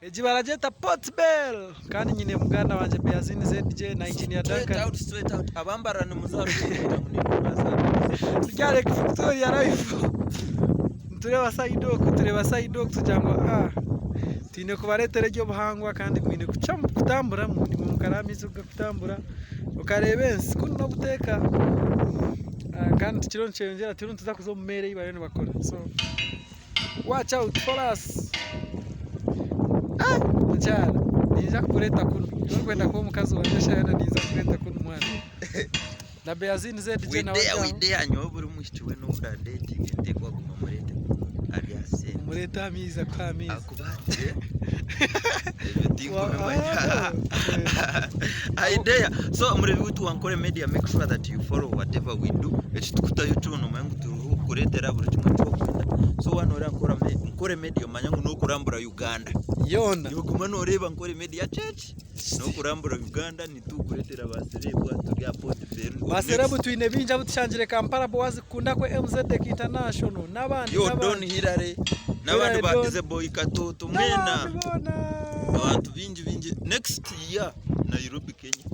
Egi baragyeta Port Bell kandi nyine muganda wangye Beazini ZJ na Engineer Straight Duncan. out, straight out. Abambarara nimuza kugira ngu nimwe mwaza. Turi aha Lake Victoria live. Nitureeba side oku, tureeba side oku tugira ngu ah twine kubareetera eby'obuhangwa kandi mwine kucwamu kutamburamu nimwe mukaraha amaizi g'okutambura okareeba ensi kunu n'obuteeka Ah, kandi tukiriyo nikyeyongyera turiyo nituza kuza omu meeri ei bariyo nibakora so Watch out follow us. Ah, mukyara ninja kukureeta kunu iwe orikwenda kuba omukazi wangye eshaaha yoona ninza kukureeta kunu mwana. Na Beazini ZJ We nawe there, ari we aho. there. Nyowe buri mwishiki weena ou ndadeetinge nteekwa kuguma mureete kunu ari aha sente. Omureete aha maizi akuhe amaizi. Akubaatire. Ebyo tinkubimanya. Wa- I dare. So mureebi waitu wa Nkore Media make sure that you follow whatever we do. Eki tukutayo kyona omanye ngu turiho kukureetera buri kimwe eki orikwenda. So waaba nooreeba Nkora Me- Nkore Media omanye ngu n'okurambura Uganda. Yoona. Nooguma nooreeba Nkore Media kyeki? N'okurambura Uganda nitukureetera ba serebu aha turi aha Port Bell. Ba serebu twine bingi abu tushangire Kampala Boaz Kundakwe MZK International n'abandi Yo Don n'abandi. Hillary n'abandi Hillary ba Don. Ize Boy Katoto mwena N'abandi boona. abantu bingi bingi next year Nairobi Kenya.